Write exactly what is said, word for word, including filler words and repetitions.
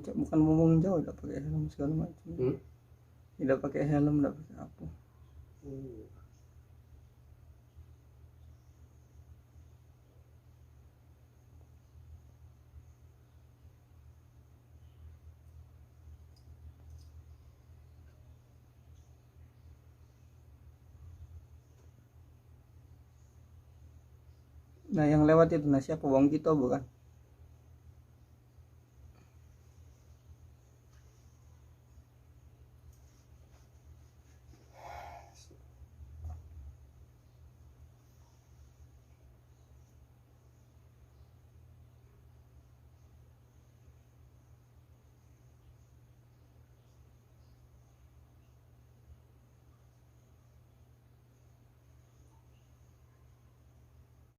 Cak bukan ngomong jauh, dak pakai helm segala macam. Hmm? Dak pakai helm, dak pakai apa. Hmm. Nah, yang lewat itu, nah, siapa? Wong kita bukan?